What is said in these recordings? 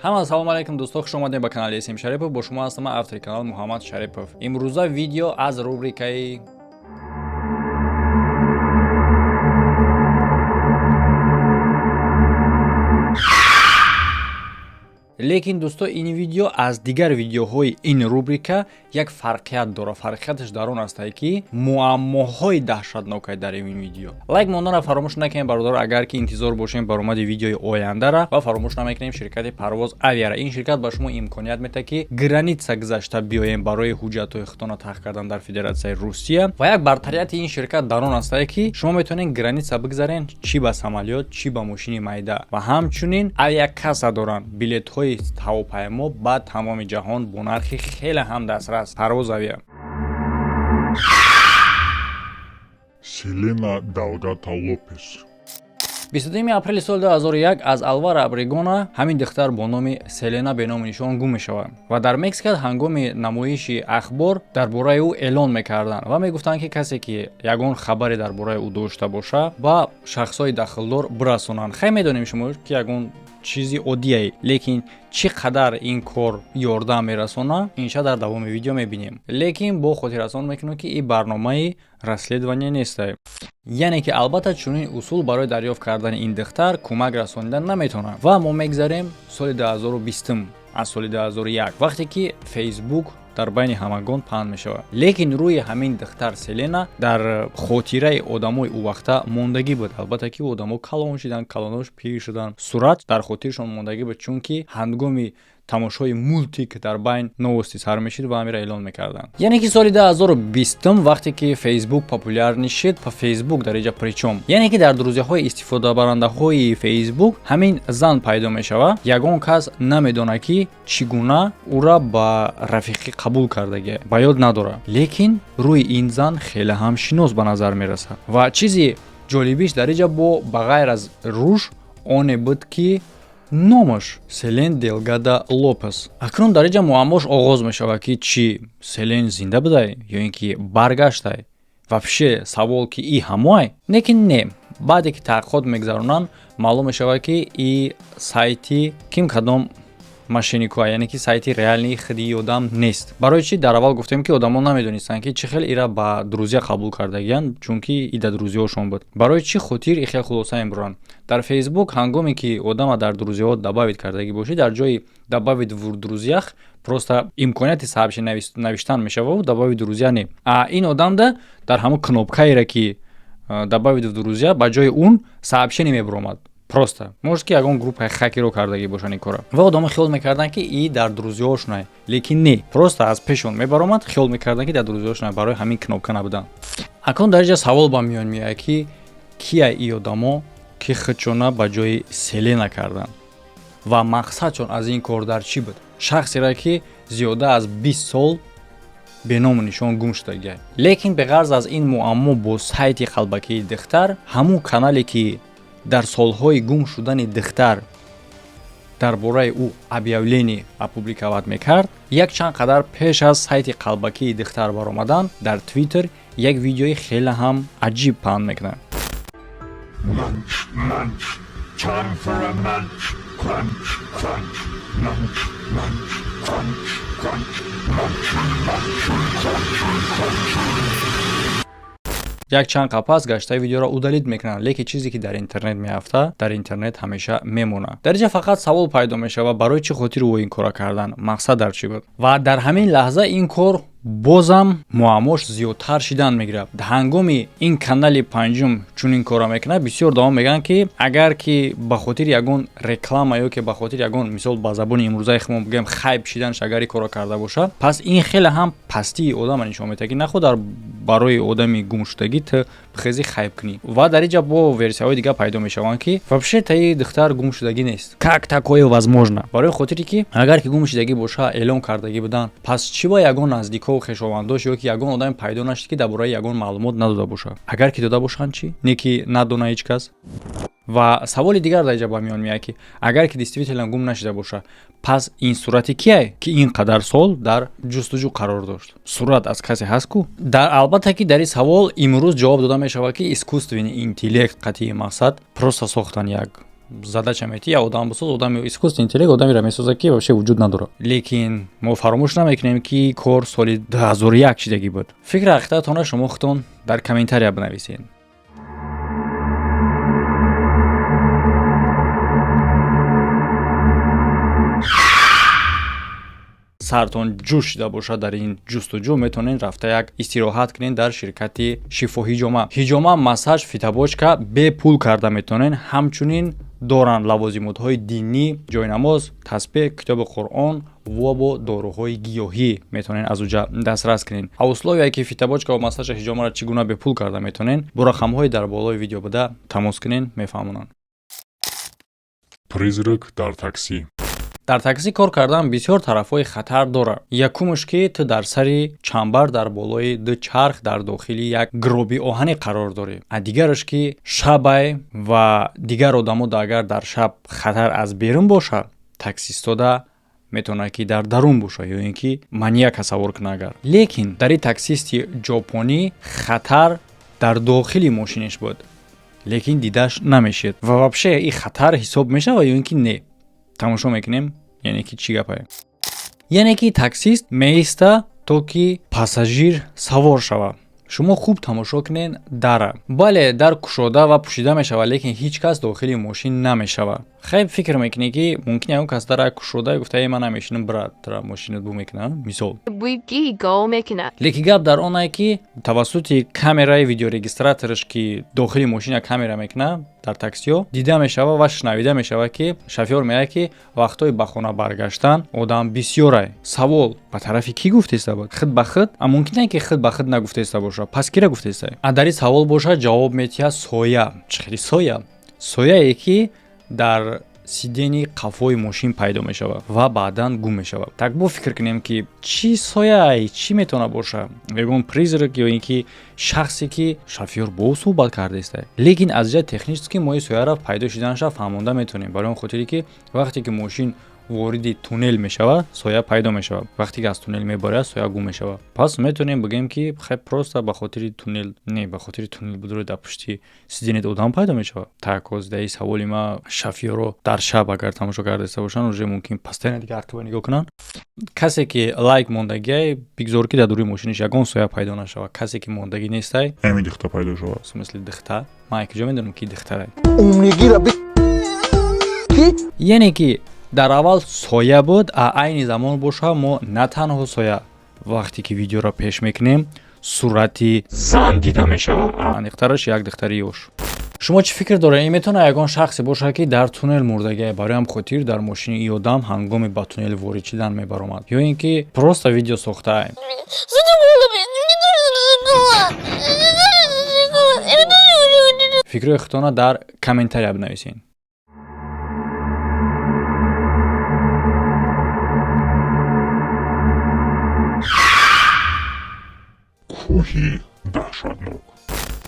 Ҳама ассалому алайкум, дӯсто, хуш омадем ба канали СМ Шарипов. Бо шумо ҳастам ман, автори канал Муҳаммад Шарипов. Имрӯза видео аз рубрикаи Лекин, дӯсто, ин видео аз дигар видеоҳои ин рубрика як фарқият дорад. Фарқияташ дар он астае, ки муаммоҳои даҳшатнокай дар ин видео. Лайк монданро фаромӯш накунем, бародаро, агар ки интизор бошем баромади видеои ояндара. Ва фаромӯш намекунем ширкати Парвоз Авиара. Ин ширкат ба шумо имконият медиҳад, ки граница гузашта биёем барои ҳуҷҷатҳои худтона тахт кардан дар Федератсияи Русия. Ва як бартарияти ин ширкат дар он астае, ки шумо метавонед граница бигзарен чӣ ба самолёт, чӣ ба мошини майда. Ва ҳамчунин авиакасса доранд, билетҳои ҳавопаймо ба тамоми ҷаҳон бо нархи хеле ҳам дастрас. Парвоз Авиа. Селена Делгада Лопес. 22 апрели соли 2001 аз Алвара Обрегона ҳамин духтар бо номи Селена беному нишон гум мешавад. Ва дар Мексика ҳангоми намоиши ахбор дар бораи ӯ эълон мекарданд ва мегуфтанд, ки касе ки ягон хабаре дар бораи ӯ дошта боша, ба шахсҳои дахлдор бирасонанд. Хай, медонем шумо, ки ягон чизи оддие, лекин чӣ қадар ин кор ёрдам мерасонад, инша дар давоми видео мебинем. Лекин бо хотиррасон мекунем, ки ин барномаи расследование нестае, яъне ки албатта чунин усул барои дарёфт кардани ин духтар кӯмак расонида наметавонад. Ва мо мегзарем соли 2020 аз соли 2001, вақте ки Фейсбук дар байни ҳамагон паҳн мешавад. Лекин рӯи ҳамин духтар Селена дар хотираи одамои ӯ вақта мондагӣ буд. Албатта ки одамо калон шиданд, калонош пир шуданд, сурат дар хотирашон мондагӣ буд, чунки ҳангоми тамошои мультик дар байн новости сар мешид ва ҳамира эълон мекарданд. Яъне ки соли 2020, вақте ки Фейсбук популярный шид, па Фейсбук дар иҷа причём? Яъне ки дар друзьяҳои истифодабарандаҳои Фейсбук ҳамин зан пайдо мешавад. Ягон кас намедонад, ки чӣ гуна ӯра ба рафиқӣ қабул кардагия, ба ёд надорад, лекин рӯи ин зан хеле ҳам шинос ба назар мерасад. Ва чизи ҷолибиш дар иҷа бо ба ғайр аз рӯш оне буд, ки номаш Селен Делгада Лопес. Акнун дар инҷа муаммош оғоз мешавад, ки чӣ, Селен зинда будай ё ин ки баргаштай? Вообще савол, ки и ҳамоай? Лекин не, баъде ки таҳқиқот мегузаронанд, маълум мешавад, ки и сайти ким кадом мошенникоа, яъне ки сайти реальный худи одам нест. Барои чӣ дар аввал гуфтем, ки одамо намедонистанд, ки чӣ хел ира ба друзья қабул кардагиянд? Чунки и да друзьяшон буд. Барои чӣ хотир и хел хулоса мебуранд? Дар Фейсбук ҳангоме ки одама дар друзьяҳо добавить кардагӣ бошӣ, дар ҷои «добавить в друзьях» просто имконияти сообщение навиштан мешавад, «добавить друзья» не. А ин одамда дар ҳамон кнопкаере, ки «добавить в друзья», ба ҷои он сообщение мебуромад. Просто может, ки ягон группаи хакеро кардагӣ бошанд ин кора. Ва одамо хиёл мекарданд, ки и дар друзьяшонай, лекин не, просто аз пешон мебаромад, хиёл мекарданд, ки дар друзьяшонай, барои ҳамин кнопка набуданд. Акнун дар инҷа савол ба миён меояд, ки кия и одамо, ки худшона ба ҷои Селена карданд ва мақсадшон аз ин кор дар чӣ буд, шахсеро, ки зиёда аз 20 сол беному нишон гум шудагиай? Лекин беғарз аз ин муаммо бо сайти қалбакии духтар, ҳамун канале, ки дар солҳои гум шудани духтар дар бораи ӯ объявление опубликовать мекард, якчанд қадар пеш аз сайти қалбакии духтар баромадан, дар Твиттер як видеои хеле ҳам аҷиб паҳн мекунад. Munch, munch, time for a munch. Crunch, crunch, munch, munch, crunch, crunch, munch, munch, crunch, crunch. Як чанд қапас гаштаи видеоро удалить мекунанд, лекин чизе, ки дар интернет меафта, дар интернет ҳамеша мемонад. Дар инҷа фақат савол пайдо мешавад: барои чӣ хотир ӯ ин кора кардан, мақсад дар чӣ буд? Ва дар ҳамин лаҳза ин кор бозам муаммош зиёдтар шидан мегирад. Ҳангоми ин канали панҷум чунин кора мекунад, бисёр давом мегӯянд, ки агар ки ба хотири ягон реклама ё ки ба хотири ягон, мисол, ба забони имрӯзаи худмон бигӯем, хайп шиданаш, агар ин корро карда бошад, пас ин хеле ҳам пастии одама нишон медиҳад, ки наход дар барои одами гумшудагӣ ту бихези хайп кунӣ. Ва дар инҷа бо версияҳои дигар пайдо мешаванд, ки вообще таи духтар гумшудагӣ нест. Как такое возможно? Барои хотире ки агар ки гумшудагӣ боша, эълон кардагӣ буданд, пас чӣ ба ягон наздикҳо, хешовандош ё ки ягон одаме пайдо нашуд, ки дар бораи ягон маълумот надода бошад? Агар ки дода бошанд чӣ, не ки надона ҳеҷ кас? Ва саволи дигар дар инҷа ба миён меояд, ки агар ки действительно гум нашида боша, пас ин сурати кияй, ки ин қадар сол дар ҷустуҷӯ қарор дошт? Сурат аз касе ҳаст ку? Дар албатта ки дар ин савол имрӯз ҷавоб дода мешавад, ки искусственный интеллект қатъии мақсад просто сохтан як Задача мети, я одам бисоз, одами искусственный интеллект одамеро месозад, ки вообще вуҷуд надорад. Лекин мо фаромӯш намекунем, ки кор соли 2001 шидагӣ буд. Фикри ҳақиқататонро шумо худтон дар комментария бинависед. Сартон ҷӯш шида бошад, дар ин ҷустуҷӯ метавонед рафта як истироҳат кунед дар ширкати Шифо Ҳиҷома. Ҳиҷома, массаж, фитобочка бепул карда метавонед. Ҳамчунин доранд лавозимотҳои динӣ, ҷойнамоз, тасбеҳ, китоби Қуръон ва бо доруҳои гиёҳӣ метавонед аз уҷа дастрас кунед. А условие ки фитобочка ва массажа, ҳиҷомаро чӣ гуна бепул карда метавонед, бо рақамҳои дар болои видео буда тамос кунед, мефаҳмонанд. Призрак дар таксӣ. Дар таксӣ кор кардан бисёр тарафҳои хатар дорад. Якумаш, ки ту дар сари чамбар, дар болои ду чарх, дар дохили як гроби оҳанӣ қарор дорӣ. А дигараш, ки шабай ва дигар одамо агар дар шаб хатар аз берун бошад, таксистода метавонад, ки дар дарун бошад ё ин ки маньяка савор кунад агар. Лекин дар ин таксисти ҷопонӣ хатар дар дохили мошинаш буд, лекин дидаш намешед. Ва вообще ин хатар ҳисоб мешавад ё ин ки не, тамошо мекунем. Яъне ки чӣ гапае? Яъне ки таксист меиста, то ки пассажир савор шавад. Шумо хуб тамошо кунед дара. Бале, дар кушода ва пӯшида мешавад, лекин ҳеҷ кас дохили мошин намешавад. Хеб, фикр мекунӣ, ки мумкин ягон кас дара кушода гуфта: «Е, ман намешинам, брат, тра мошинат бу мекунам», мисол. Лекин гап дар он ае, ки тавассути камераи видеорегистратораш, ки дохили мошина камера мекунад, дар таксиҳо дида мешавад ва шунавида мешавад, ки шофёр мегӯяд, ки вақтҳои ба хона баргаштан одам бисёрай. Савол: ба тарафи кӣ гуфтеста буд? Худ ба худ? А мумкин е, ки худ ба худ нагуфтеста бошад, пас кира гуфтеста? А дар ин савол бошад, ҷавоб метиҳад соя. Чӣ хели соя? Сояе, ки дар сидени қафои мошин пайдо мешавад ва баъдан гум мешавад. Так, бо фикр кунем, ки чӣ сояй, чӣ метавонад бошад? Ягон призрак ё ин ки шахсе, ки шофёр бо ӯ суҳбат кардаиста. Лекин аз ҷиҳати технически мо ин сояро пайдо шуданаша фаҳмонда метавонем, барои он хотире, ки вақте ки мошин вориди туннел мешавад, соя пайдо мешавад, вақте ки аз туннел мебарояд, соя гум мешавад. Пас метавонем бигӯем, ки хай, просто ба хотири туннел не, ба хотири туннел будро дар пушти сиденьет одам пайдо мешавад. Так, ҳозир дар ин саволи ма шофёро дар шаб агар тамошо кардаиста бошанд, уже мумкин постоянно дигар артиба нигоҳ кунанд. Касе ки лайк мондагиай, бигзор, ки дар дуруи мошиниш ягон соя пайдо нашавад. Касе ки мондагӣ нестай, Ҳамин дихта пайдо шавад. В смысле дихта? Ман куҷо медонам, ки дихтарай? Умнигира би Яъне ки дар аввал соя буд, а айни замон боша, мо на танҳо соя, вақте ки видеоро пеш мекунем, сурати зан дида мешавад. Аниқтараш, як духтари ёш. Шумо чӣ фикр доред? Ин метавонад ягон шахсе бошад, ки дар туннел мурдагиа, барои ҳам хотир дар мошини ин одам ҳангоми ба туннел ворид шидан мебаромад, ё ин ки просто видео сохтаа? Задумала, блин, мне нужен шоколад. Мне нужен шоколад. Фикрҳои худтонро дар комментария бинависед. Кӯҳи даҳшатнок.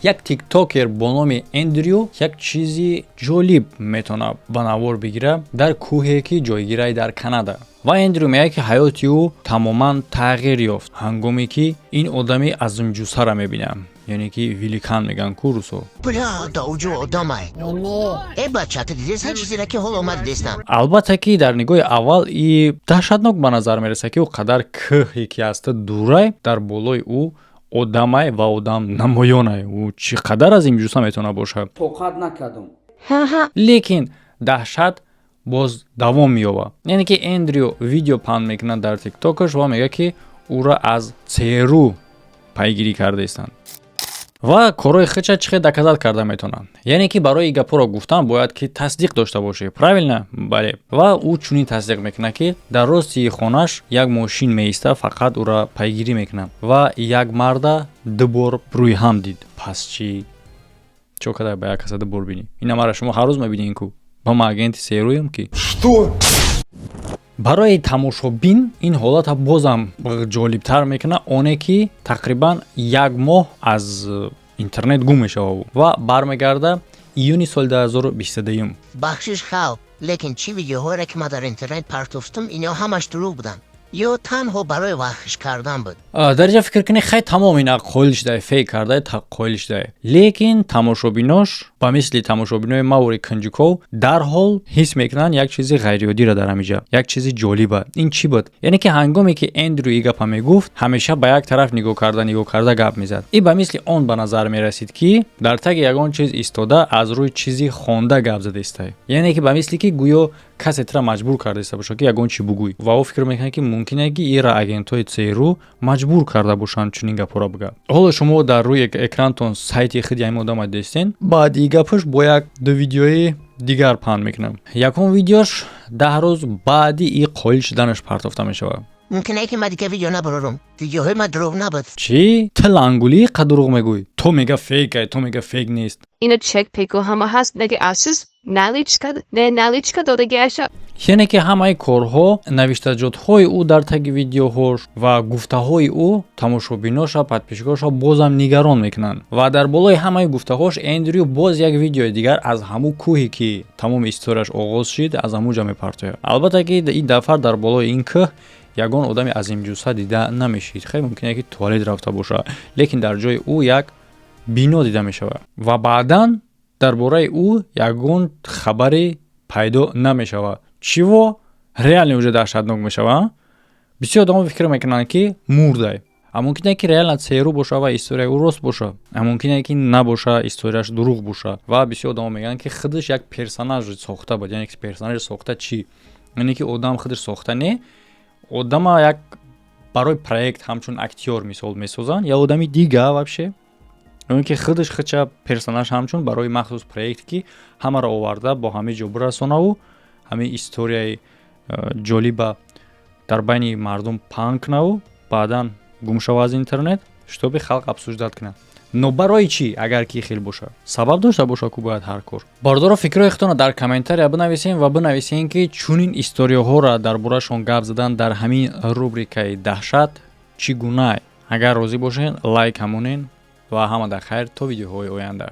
Як тиктокер бо номи Эндрю як чизи ҷолиб метавонад ба навор бигирад дар кӯҳе, ки ҷойгирай дар Канада. Ва Эндрю мегӯяд, ки ҳаёти ӯ тамоман тағйир ёфт, ҳангоме ки ин одами азимҷуссара мебинад, яъне ки великан мегӯянд ку русо. Бля, да уҷо одамай. Э, бача, ту дидесан чизеро, ки ҳоло омад дидестам? Албатта, ки дар нигоҳи аввал и даҳшатнок ба назар мерасад, ки ӯ қадар кӯҳе, ки аста дурай, дар болои ӯ одамай ва одам намоёнай. Ӯ чӣ қадар азимҷусса метавонад бошад? Тоқат накардам. Лекин даҳшат боз давом меёбад. Яъне ки Эндрю видео паҳн мекунад дар тиктокаш ва мегӯяд, ки ӯро аз ЦРУ пайгирӣ кардаистанд ва корҳои худша чӣ хел доказать карда метавонанд. Яъне ки барои ин гапҳоро гуфтан бояд, ки тасдиқ дошта бошӣ, правильно? Бале. Ва ӯ чунин тасдиқ мекунад, ки дар рости хонаш як мошин меиста, фақат ӯро пайгирӣ мекунад ва як марда ду бор рӯи ҳам дид. Пас чӣ чо кадар ба як каса ду бор бинӣ? Ина мара шумо ҳар рӯз мебинед ку, ба ман агенти ЦРУем ки. Что? Барои тамошобин ин ҳолата бозам ҷолибтар мекунад оне, ки тақрибан як моҳ аз интернет гум мешавад ӯ ва бармегарда июни соли 2022. Бахшиш хав, лекин чӣ видеоҳоеро, ки ман дар интернет партофтам, ино ҳамаш дурӯғ буданд. Ё танҳо барои ваҳш кардан буд? Дар инҷа фикр кунед, хай, тамом, ина қоил шудай, фейк кардай, қоил шудай, лекин тамошобинош ба мисли тамошобинои мавори кунҷуков дарҳол ҳис мекунанд як чизи ғайриоддиро дар ҳамиҷа, як чизи ҷолиба. Ин чӣ буд? Яъне ки ҳангоме ки Эндрю и гапа мегуфт, ҳамеша ба як тараф нигоҳ карда, нигоҳ карда гап мезад. И ба мисли он ба назар мерасид, ки дар таги ягон чиз истода, аз рӯи чизи хонда гап зада истай, яъне ки ба мисли ки гӯё касе тира маҷбур карда иста бошад, ки ягон чӣ бугӯй. Ва ӯ фикр мекунад, ки мумкине, ки ира агентҳои ЦРУ маҷбур карда бошанд чунин гапҳоро бига. Ҳоло шумо дар рӯи экрантон сайти худи ҳамин одама дестен. Баъди гапаш бо як ду видеои дигар паҳн мекунам. Якум видеош 10 рӯз баъди и қоил шуданаш партофта мешавад. Мумкине, ки ман дига видео набарорам. Видеоҳои ман дурӯғ набуд. Чӣ? Ту лангулӣ, қа дурӯғ мегӯй? То мега фейк ай, то мега фейк нест. Ина чек пеку ҳама ҳаст, неги асус наличка не наличка додагиаша. Яъне ки ҳамаи корҳо, навиштаҷотҳои ӯ дар таги видеоҳош ва гуфтаҳои ӯ тамошобиноша, подписчикоша бозам нигарон мекунанд. Ва дар болои ҳамаи гуфтаҳош Эндрю боз як видеои дигар аз ҳамун кӯҳе, ки тамоми историяш оғоз шид, аз ҳамун ҷа мепартояд. Албатта ки ин дафъа дар болои ин кӯҳ ягон одами азимҷусса дида намешид. Хеле мумкине, ки туалет рафта бошад, лекин дар ҷои ӯ як бино дида мешавад ва баъдан дар бораи ӯ ягон хабаре пайдо намешавад. Чиво реально уже даҳшатнок мешавад. Бисёр одамон фикр мекунанд, ки мурдай. А мумкине, ки реально ЦРУ боша ва историяи ӯ рост боша, а мумкине, ки набоша, историяш дурӯғ боша. Ва бисёр одамон мегӯянд, ки худаш як персонаж сохта буд. Яъне ки персонажи сохта чӣ? Яъне ки одам худаш сохта не, одама як барои проект ҳамчун актёр мисол месозанд, я одами дига вообще, ё ки худаш худша персонаж ҳамчун барои махсус проект, ки ҳамаро оварда бо ҳамаи ҷо бирасонаву ҳамаи историяи ҷолиба дар байни мардум паҳн кунаву баъдан гум шава аз интернет, чтобы халқ обсуждать кунад. Но барои чӣ, агар ки хел боша, сабаб дошта боша ку бояд ҳар кор. Бардоро, фикрҳои худтонро дар комментария бинависем ва бинависем, ки чунин историяҳоро дар бораашон гап задан дар ҳамин рубрикаи даҳшат чӣ гуна. Агар розӣ бошед, лайк ҳамонен. Ва ҳама дар хайр, то видеоҳои оянда.